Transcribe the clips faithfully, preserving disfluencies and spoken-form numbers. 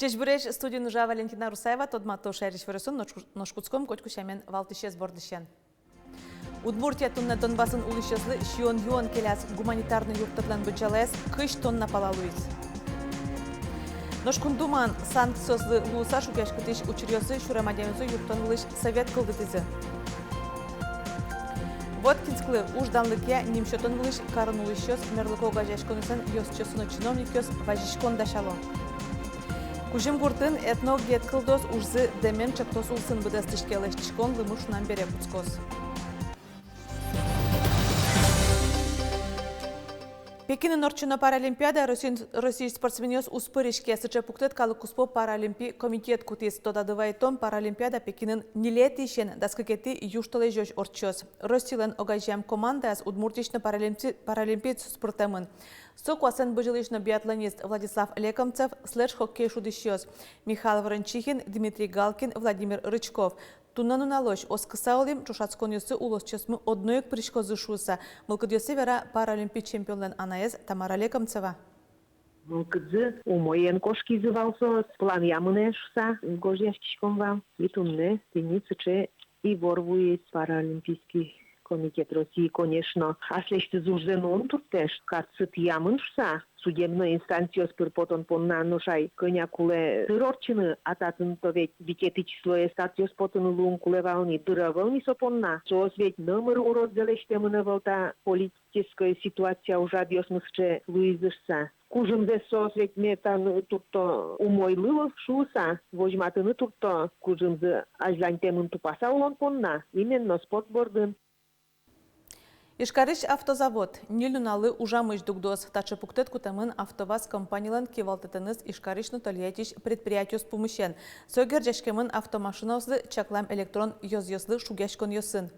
Ӟечбуресь! Студиын ужа Валентина Русаева. Тодмато шаерысь иворъёсын. Нош, нош кутском котьку сямен валтӥсез бордысен. Удмуртия туннэ Донбассын улӥсьёслы сиён-юон келяз. Гуманитарной юрттэтлэн быдӟалаез кызь тонна пала луиз. Нош Кун Думаын санкциослы луыса шугъяськытӥсь учыръёсы сюрем адямиослы юрттон вылысь совет кылдытӥзы. Воткинсклы уж данлыкъя ним сётон вылысь карын улӥсьёс мерлыко огазеяськонъёслэн ёзчиосы но чиновникъёс вазиськон дасяло. Кузьым гуртын этноогет кылдоз. Ужзы «Дэмен чектос» улсын быдэстӥське. Лэсьтӥськон лымы шунам бере кутскоз. Пекинын ортчоно Паралимпиадае Россиын, Россиысь спортсменъёс уз пыриське. Сыӵе пуктэт калык куспо Паралимпи комитет кутӥз. Тодады вайтом, Паралимпиада Пекинын ньылетӥысен дас кыкетӥ южтолэзёзь ортчоз. Россилэн огазеям командаяз Удмуртиысь но паралимпи-, паралимпиецъёс пыртэмын. Со куасэн бызьылӥсь но биатлонист Владислав Лекомцев, следж-хоккей шудӥсьёс Михаил Ворончихин, Дмитрий Галкин, Владимир Рычков. Туннэ нуналозь оскыса улӥм, ӵошатсконъёсы улосчиосмы одно ик пыриськозы шуыса, мылкыдъёссэ вера Паралимпи чемпионлэн анаез Тамара Лекомцева. Мылкыдзы умоен кошкизы вал соос, планъя мынэ шуыса гожъяськиськом вал. И туннэ тӥни сыӵе ивор вуиз. Паралимпийский комитет России, конечно, аслэсьтыз ужзэ но ум туртэ, катсытъямын шуыса, судебной инстанциос пыр потон понна. Нош ай кӧня кулэ тыр ортчыны, а татын то ведь витетӥ числое статъёс потыны луыны кулэ вал ни, дыр ӧвӧл ни со понна. Соос ведь номыр уродзэ лэсьтэмын ӧвӧл та политической ситуация ужрадъёсмы сыӵе луизы шуыса. Кужымзэс соос ведь мертаны турто умойлы шуыса, возьматыны турто кужымзы азьланьтэмын тупаса улон понна, именно спорт бордын. Ижкарысь автозавод ньыль нуналлы ужамысь дугдоз. Таӵе пуктэт кутэмын «АвтоВАЗ» компанилэн кивалтэтэныз Ижкарысь но Тольяттиысь предприятиос пумысен. Со герӟаськемын автомашинаослы чаклам электрон ёзъёслы шугъяськонъёсын.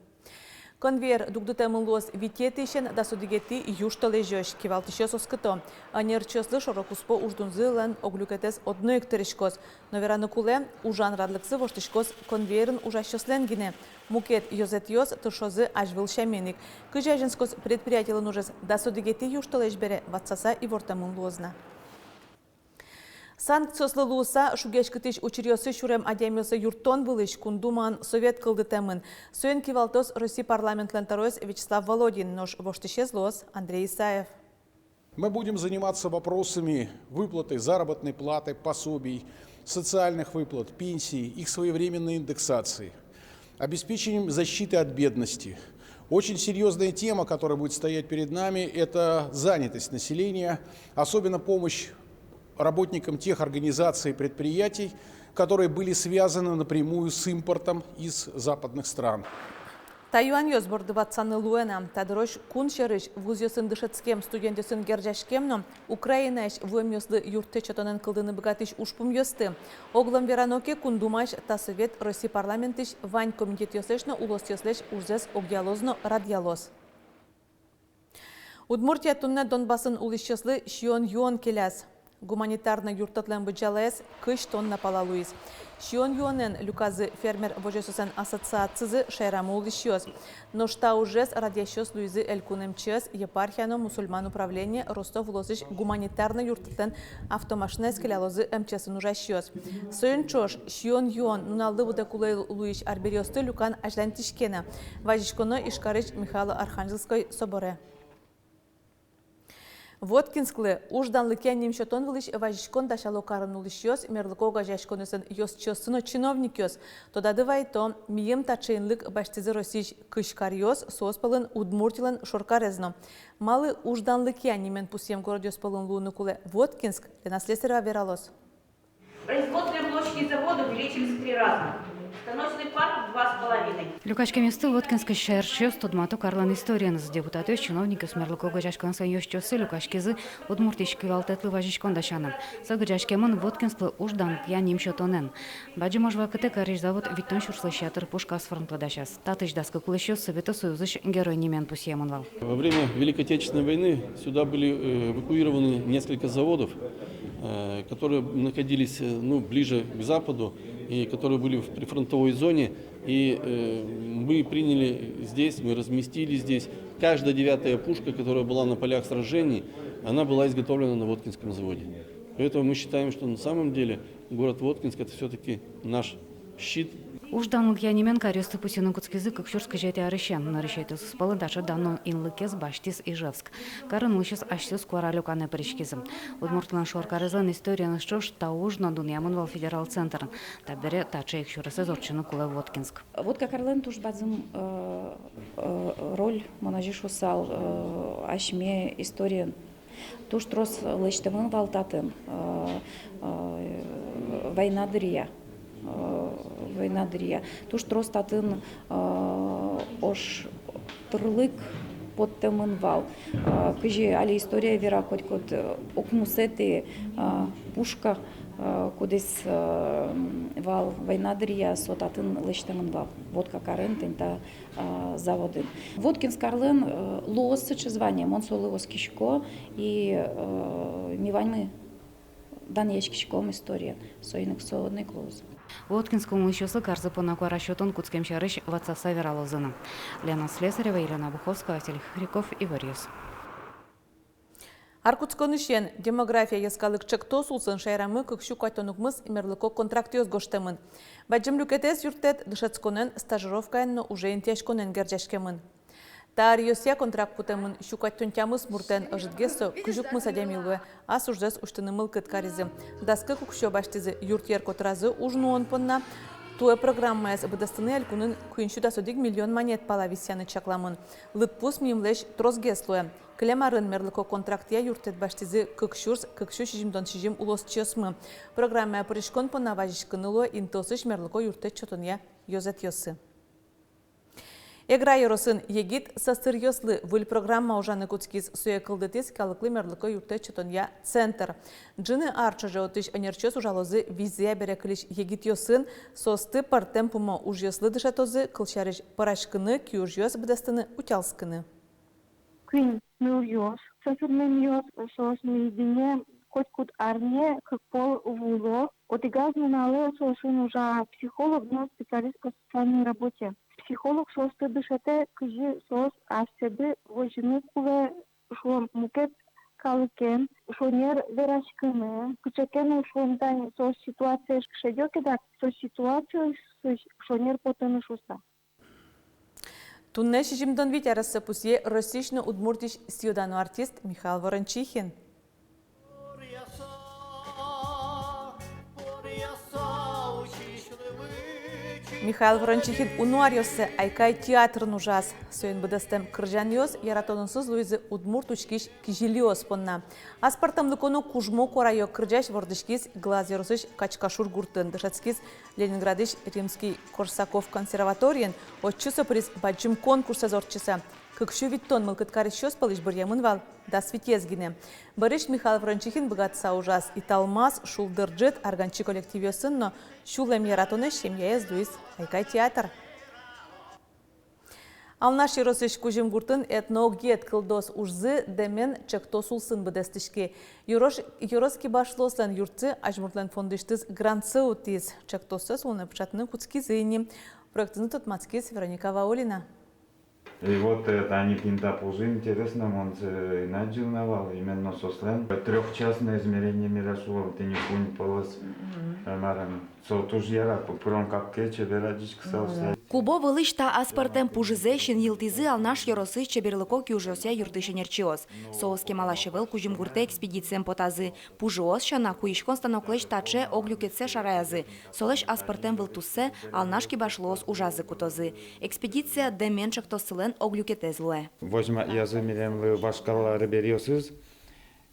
Конвейер дугдытэмын луоз витетӥысен дас одӥгетӥ южтолэзёзь. Кивалтӥсьёс оскыто: ӧнерчиослы шоро-куспо уждунзылэн ог люкетэз одно ик тыриськоз. Но вераны кулэ, ужан радлыксы воштӥськоз конвейерын ужасьёслэн гинэ. Мукет ёзэтъёс тыршозы азьвыл сямен ик. Кызьы азинскоз предприятилэн ужез дас одӥгетӥ южтолэзь бере, ватсаса ивортэмын луоз на. Санкциослы луыса шугъяськытӥсь учыръёсы сюрем адямиослы юрттон вылысь Кун Думаын совет кылдытэмын. Соин кивалтоз Росси парламентлэн тӧроез Вячеслав Володин. Нош воштӥсез луоз Андрей Исаев. Мы будем заниматься вопросами выплаты заработной платы, пособий, социальных выплат, пенсий, их своевременной индексации, обеспечением защиты от бедности. Очень серьёзная тема, которая будет стоять перед нами, это занятость населения, особенно помощь работникам тех организаций и предприятий, которые были связаны напрямую с импортом из западных стран. Та юанъёс борды ватсаны луэ на. Та дырозь кун сьӧрысь вузъёсын дышетскем студентъёсын герӟаськем но Украинаысь вуэмъёслы юрттэт сётонэн кылдыны быгатӥсь ужпумъёсты. Оглом верано ке, Кун Думаысь та совет Росси парламентысь вань комитетъёслэсь но улосъёслэсь ужзэс огъялоз но радъялоз. Удмуртия туннэ Донбассын улӥсьёслы сиён-юон келяз. Гуманитарной юрттэтлэн быдӟалаез кызь тонна пала луиз. Сиён-юонэн люказы фермер возёсъёслэн ассоциацизы, шаерамы улӥсьёс. Нош та ужез радъясьёс луизы элькун МЧС, епархия но мусульман управление. Ростов улосысь гуманитарной юрттэтлэн автомашинаез келялозы МЧС-ын ужасьёс. Соин ӵош сиён-юон нуналлы быдэ кулэ луись арбериосты люкан азьланьтӥське на. Вазиськоно Ижкарысь Михайло-Архангельской соборе. Воткинсклы уж данлыкъя ним сётон вылысь вазиськон дасяло карын улӥсьёс, мерлыко огазеяськонъёслэн ёзчиоссы но чиновникъёс. Тодады вайто, мийым таӵе инлык басьтӥзы Россиысь кызь каръёс, соос пӧлын Удмуртилэн шоркарез но. Малы уж данлыкъя нимен пусъем городъёс пӧлын луыны кулэ Воткинск, Лена Слесарева вералоз. Производственные площади завода увеличились в три раза. Станочный парк в два с половиной. Люкаськемъёсты Воткинскысь шаерчиос тодмато карлэн историеныз. Депутатъёс, чиновникъёс, мерлыко огазеяськонъёслэн ёзчиоссы люкаськизы Удмуртиысь кивалтэтлы вазиськон дасяны. Со герӟаськемын Воткинсклы уж данлыкъя ним сётонэн. Бадӟым ож вакытэ карысь завод витьтон сюрслэсь ятыр пушкаос фронтлы дасяз. Татысь дас кык улӥсьёс Совето Союзысь Герой нимен пусъемын вал. Во время Великой Отечественной войны сюда были, э, эвакуированы несколько заводов, э, которые находились, э, ну, ближе к западу и которые были в прифронтовой зоне. И, э, мы приняли здесь, мы разместили здесь. Каждая девятая пушка, которая была на полях сражений, она была изготовлена на Воткинском заводе. Поэтому мы считаем, что на самом деле город Воткинск — это всё-таки наш щит. Уж данлыкъя нимен каръёсты пусйыны кутскизы кык сюрс кызетӥ арысен. Нырысетӥосыз пӧлын таӵе дано инлыкез басьтӥз Ижевск. Карын улӥсьёс асьсэос куара люканэ пыриськизы. Удмуртлэн шоркарезлэн историеныз ӵош та уж но дунъямын вал федерал центрын. Табере таӵе ик сюресэз ортчыны кулэ Воткинск. Вотка карлэн туж бадӟым, э, э, роль, мон озьы шуысал, э, асьме историын. Туж трос лэсьтэмын вал татын, э, э, война дыръя, э, война дыръя. Туж трос татын, э, ож тырлык поттэмын вал. Э, кызьы али история вера, котькуд, э, укмысэтӥ, э, пушка, э, кудӥз, э, вал война дыръя, со татын лэсьтэмын вал. Вотка карын тӥни та, э, заводын. Воткинск карлэн, э, луоз сыӵе звание, мон солы оскисько, и, э, ми ваньмы данъяськиськом историен, соин ик со одно ик луоз. Воткинскын улӥсьёслы карзы понна куара сётон кутскем сярысь ватсаса вералозы на. Лена Слесарева, Елена Буховская, Василий Хохряков, «Иворъёс». Ар кутсконысен «Демография» йӧскалык ӵектос улсын шаерамы кык сю куатьтон укмыс мерлыко контрактъёс гожтэмын. Бадӟым люкетэз юрттэт дышетсконэн, стажировкаен но уже интыяськонэн герӟаськемын. Та аръёсъя контракт кутэмын сю куатьтон тямыс муртэн. Ӧжытгес со кызь укмыс адями луэ, ас ужзэс усьтыны мылкыд каризы. Дас кык уксё басьтӥзы юртъер котыразы уж нуон понна. Туэ программаез быдэстыны элькунын куинь сю дас одӥг миллион манет пала висъяны чакламын. Лыдпус мимлэсь тросгес луэ. Кылем арын мерлыко контрактъя юрттэт басьтӥзы кык сюрс кык сю сизьымдон сизьым улосчиосмы. Программае пыриськон понна вазиськыны луэ интыосысь мерлыко юрттэт сётонъя ёзэтъёсы. Эгра ёросын егит сӧсыръёслы выль программа ужаны кутскиз. Сое кылдытӥз калыклы мерлыко юрттэт сётонъя центр. Ӝыны ар ӵоже отысь ӧнерчиос ужалозы визьзыя бере кылись егитъёсын, соосты пӧртэм пумо ужъёслы дышетозы, кылсярысь, пӧраськыны, киужъёс быдэстыны, утялскыны. Куинь нылъёс, сӧсырмемъёс, соос милемдыне котькуд арне кык пол вуо. Одӥгаз нуналэ соосын ужа психолог но специалист по социальной работе. Психолог соосты дышетэ, кызьы соос асьсэды возьыны кулэ, шуом, мукет калыкен, шонер вераськыны, кыӵе ке но, шуом, тани соос ситуациез шедё ке, дак со ситуациосысь шонер потыны шуыса. Туннэ сизьымдон вить арессэ пусъе Россиысь но Удмуртиысь сӥё-дано артист Михаил Ворончихин. Михаил Ворончихин уно аръёссэ «Айкай» театрын ужаз. Соин быдэстэм кырӟанъёс яратонъёсыз луизы удмурт учкись кизилиос понна. Аспӧртэмлыко но кужмо куараё кырӟась вордӥськиз Глаз ёросысь Качкашур гуртын, дышетскиз Ленинградысь Римский-Корсаков консерваториын. Отчы со пыриз бадӟым конкурсэз ортчыса. Кык сю витьтон мылкыд карисьёс пӧлысь быръемын вал дас витез гинэ. Бӧрысь Михаил Ворончихин быгатыса ужаз «Италмас», «Шулдыр ӝыт», «Арганчи» коллективъёсын но сюлэм яратонэз, семьяез луиз «Айкай» театр. Алнаш ёросысь Кузьым гуртын «Этноогъет кылдоз» ужзы «Дэмен» ӵектос улсын быдэстӥське. Ёрос, ёрос кибашлыослэн юртсы азьмуртлэн фондысьтыз грантсэ утӥз. Ӵектоссэс улонэ пыӵатыны кутскизы ини. Проектэныз тодматскиз Вероника Ваулина. И вот, э, тани пинта пужы, интересно, мон сое ӧй на адӟылы на вал, именно соослэн трёхчастное измерение мира, шуом, тӥни куинь полос, э, марым. Со туж яра, п-, пырон капке чебер адӟиськысал шуса. Кубо вылысь та аспӧртэм пужызэ синйылтӥзы Алнаш ёросысь чеберлыко киужъёсъя юртысь ӧнерчиос. Соос кемалась ӧвӧл Кузьым гуртэ экспедициен потазы. Пужыос сяна, куиськон станоклэсь таӵе ог люкетсэ шараязы. Солэсь аспӧртэм вылтуссэ Алнаш кибашлыос ужазы кутозы. Экспедиция «Дэмен» ӵектоссылэн ог люкетэз луэ. Возьматъязы милемлы вашкала арбериосыз,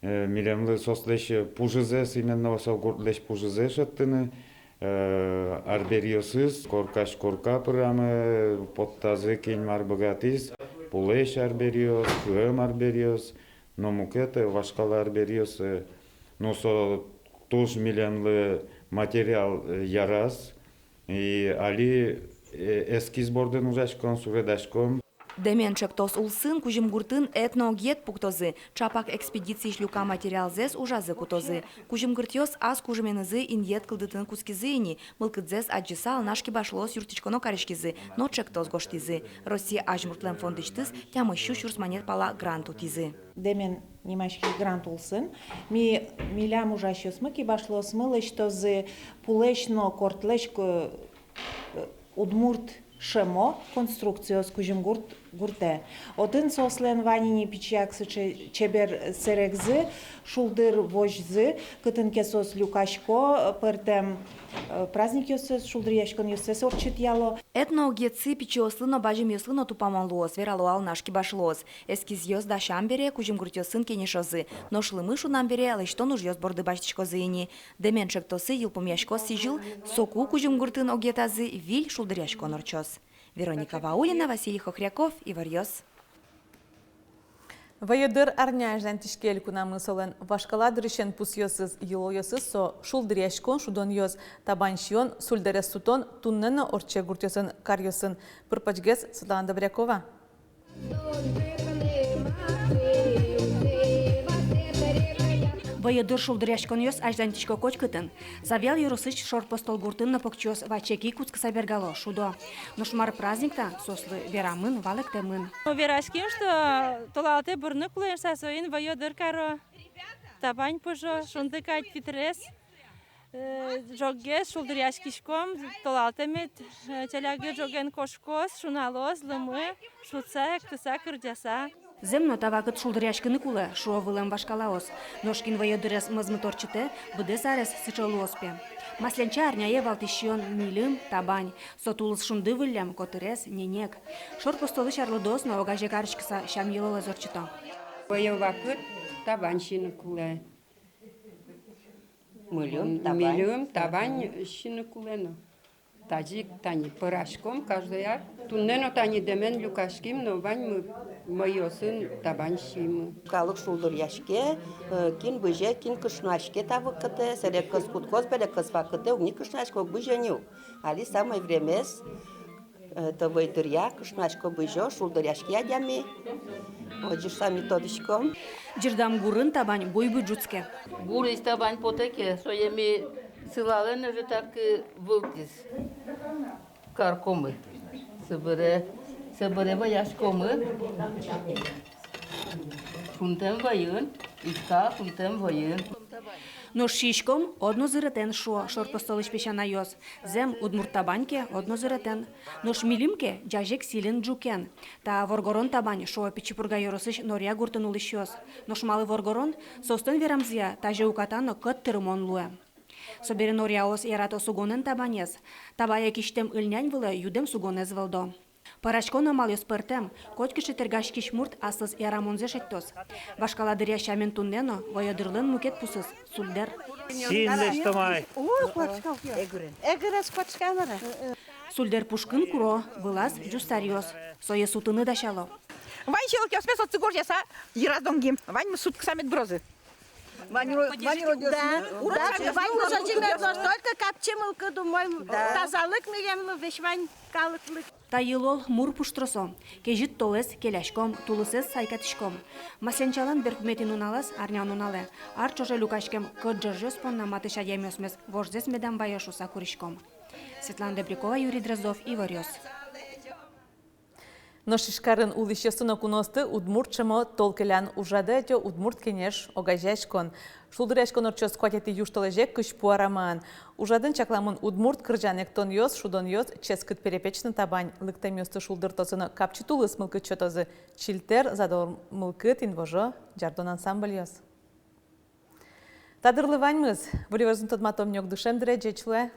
э, милемлы соослэсь пужызэс, именно со гуртлэсь пужызэ шедьтыны, э, арбериосыз, коркась корка пырамы, поттазы, кин мар быгатӥз, пулэсь арбериос, кыэм арбериос, но мукет, э, вашкала арбериос, э, но со туж милемлы материал, э, яраз, и али, э, эскиз бордын ужаськом, суредаськом. Дэмен ӵектос улсын Кузьымгуртын этноогет пуктозы. Ӵапак экспедициысь люкам материалзэс ужазы кутозы. Кузьымгуртъёс ас кужыменызы инъет кылдытыны кутскизы ини. Мылкыдзэс адӟыса, Алнаш кибашлыос юрттӥськоно кариськизы но ӵектос гожтӥзы. Россия азьмуртлэн фондысьтыз тямыс сю сюрс манет пала грант утӥзы. Дэмен нимаськись грант улсын ми, милям ужасьёсмы, кибашлыосмы лэсьтозы пулэсь но кортлэсь ко-, удмурт шӧмо конструкциос Кузьымгурт гуртэ. Отын соослэн вань ини пичияк сыӵе чебер сэрегзы, шулдыр возьзы, кытын ке соос люкасько, пӧртэм, э, праздникъёссэс, шулдыръяськонъёссэс ортчытъяло. Этноогетсы пичиослы но, бадӟымъёслы но тупамон луоз, верало Алнаш кибашлыос. Эскизъёс дасям бере Кузьымгуртъёсын кенешозы. Нош лымы шунам бере лэсьтон ужъёс борды басьтӥськозы ини. Дэмен ӵектосы йылпумъяськоз сӥзьыл, соку Кузьымгуртын огетазы виль шулдыръяськон ортчоз. Вероника Ваулина, Василий Хохряков, «Иворъёс». Вӧйдыр арня азьланьтӥське элькунамы. Солэн вашкала дырысен пусъёсыз, йылолъёсыз со шулдыръяськон, шудонъёс, табань сиён, сульдэрез сутон. Туннэ но ортче гуртъёсын, каръёсын. Пыр-почгес Светлана Добрякова. Вӧйдыр шулдыръяськонъёс азьланьтӥсько котькытын. Завьял ёросысь Шорпостол гуртын но покчиос ваче ки кутскыса бергало, шудо. Нош мар праздник та, соослы верамын, валэктэмын. Ну, вераським, что толалтэ бырны кулэ шуса, соин вӧйдыр каро, табань пыжо, шунды кадь питрес. Э, ӝоггес шулдыръяськиськом, толалтэ мед, э, ӵаляк ӝоген кошкоз, шуналоз, лымы шудса, эктыса, кырӟаса. Зэм но, та вакыт шулдыръяськыны кулэ, шуо вылэм вашкалаос. Нош кин вӧйдырез мӧзмыт ортчытэ, быдэс арез сыӵе луоз, пе. Масленча арняе валтӥсь сиён — мильым, табань. Со тулыс шунды выллем, котырес, ненег. Шорпостолысь арлыдоос но огазе кариськыса сям-йылолэз ортчыто. Вӧй вакыт табань сиыны кулэ. Мильым, табань. Мильым, табань сиыны кулэ но. Тазьы ик тани пӧраськом каждый ар. Туннэ но тани дэмен люкаським но, ваньмы мӧйыосын табань сиимы. Калык шулдыръяське, э, кин бызе, кин кышнояське та вакытэ, сэрегкыз кутскоз, береккыз вакытэ уг ни кышнояське, уг бызе ни ук. Али самой времяез. Э, то вӧйдыръя кышноясько, бызё, шулдыръяське адями. Озьы шуса ми тодӥськом. Ӟырдам гурын табань буй-буй ӝутске. Гурысь табань потэ ке, сое ми сылалэ но ӧжытак вылтӥз каркомы. Собере, собере вӧяськомы. Шунтэм вӧйын, иське шунтэм вӧйын. Нош сииськом одно зыретэн, шуо Шорпостолысь песянайёс. Зэм, удмурт табань ке, одно зыретэн. Нош мильым ке, ӟазег сӥльын, ӝукен. Та воргорон табань, шуо Пичи Пурга ёросысь Норъя гуртын улӥсьёс. Нош малы воргорон? Соослэн верамзыя, таӵе уката но кӧт тырымон луэ. Собере норъяос ярато сугонэн табанез. Табае кисьтэм ыльнянь вылэ юдэм сугонэз вӧлдо. Пӧраськон амалъёс пӧртэм, котькыӵе тэргаськись мурт аслыз ярамонзэ шедьтоз. Вашкала дыръя сямен туннэ но вӧйдырлэн мукет пусыз — сульдэр. Син лэсьтом ай. О, куашкал. Эгырен. Эгырез куашкал ара. Сульдэр пушкын куро, вылаз ӟустаръёс. Сое сутыны дасяло. Вань сьӧлыкъёсмес отсы гожъяса йыраз донгим. Ваньмыз сутскыса мед бырозы. Вань ро-, вань родиос. Да. Да, вань родиос, только капчи мылкыд умой, да, тазалык милемлы, весь вань калыклы. Та йылол мур пуштросо. Кезьыт толэз келяськом, тулысэз сайкатӥськом. Масленчалэн берпуметӥ нуналаз, арня нуналэ, ар ӵоже люкаськем кӧт ӝожъёс понна матысь адямиосмес вожзэс медам вае шуса куриськом. Светлана Добрякова, Юрий Дроздов, Иворъёс. Нош Ижкарын улӥсьёсты но куноосты удмурт шӧмо тол келян ужрадэ ӧтё «Удмурт кенеш» огазеяськон. Шулдыръяськон ортчоз куатетӥ южтолэзе, кызьпу арамаын. Ужрадын чакламын удмурт кырӟан-эктонъёс, шудонъёс, ческыт перепеч но табань. Лыктэмъёсты шулдыртозы но капчи тулыс мылкыд сётозы «Чильтэр», «Задор мылкыд», «Инвожо», «Ӟардон» ансамбльёс. Та дырлы ваньмыз. Выль иворъёсын тодматом ни ик дышем дыре. Ӟеч луэ.